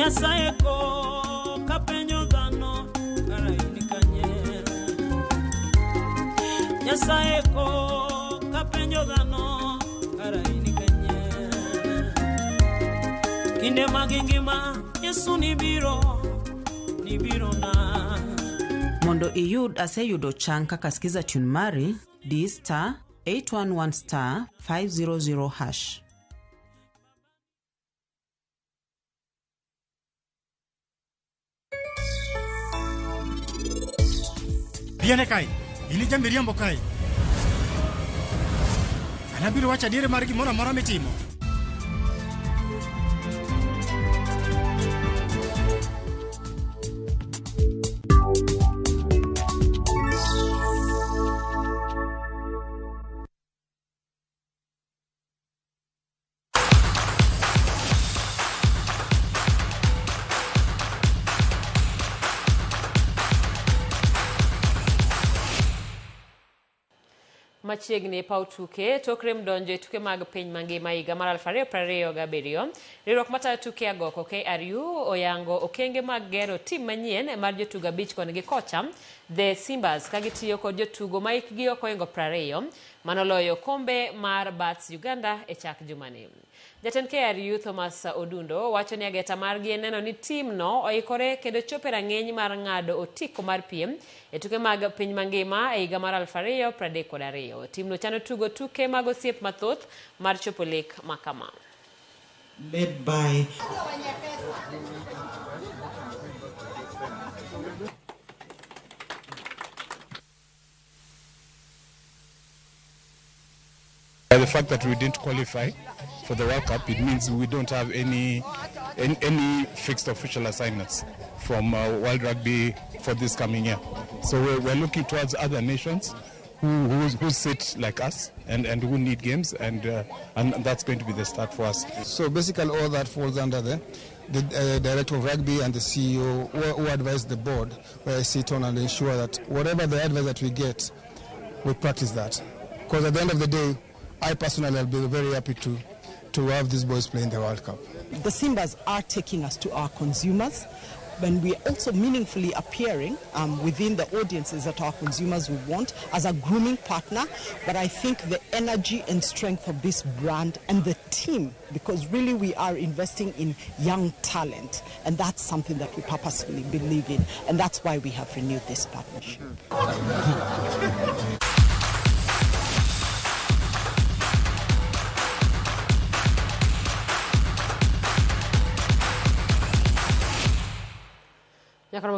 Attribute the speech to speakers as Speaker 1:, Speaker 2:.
Speaker 1: Nyasaye ko kapenjo dhano kara in kanye. Nyasaye ko kapenjo dhano kara in kanye. Kinde mag ngima Yesu nibiro, nibiro na.
Speaker 2: Mondo iyud aseyudo chang kaka skiza tune mari, di star 811 star 500 hash.
Speaker 3: Piene kae, in jamiriambo kae. An abiro wacho adier mar gimoro amora mitimo.
Speaker 4: Machiegni e paw tuke tok rem donjo e tuke mag piny mangima higa mar 2027. Riwruok matayo tuke agoko KRU oyango okenge mag gero tim manyien mar jotugo 5 koni gi kocha The Simbas ka gitiyo kod jotugo ma hikgi ok ohingo 20 manoloyo kombe mar Bats Uganda e chak jumani. Jatend KRU Thomas Odundo wacho ni ageta margi en neno ni tim no oikore kendo chopo e rang'iny mar ng'ado otiko mar piem e tuke mag piny mangima e higa mar 2032. Timno chano tugo tuke mag osiep mathoth mar chopo lek makama.
Speaker 5: Led by
Speaker 6: The fact that we didn't qualify for the World Cup, it means we don't have any fixed official assignments from World Rugby for this coming year. So we're looking towards other nations who sit like us and who need games, and that's going to be the start for us.
Speaker 7: So basically all that falls under the director of rugby and the CEO who advise the board, where I sit on and ensure that whatever the advice that we get, we practice that. Because at the end of the day, I personally will be very happy to have these boys play in the World Cup.
Speaker 8: The Simbas are taking us to our consumers, when we are also meaningfully appearing within the audiences that our consumers would want as a grooming partner. But I think the energy and strength of this brand and the team, because really we are investing in young talent, and that's something that we purposefully believe in, and that's why we have renewed this partnership.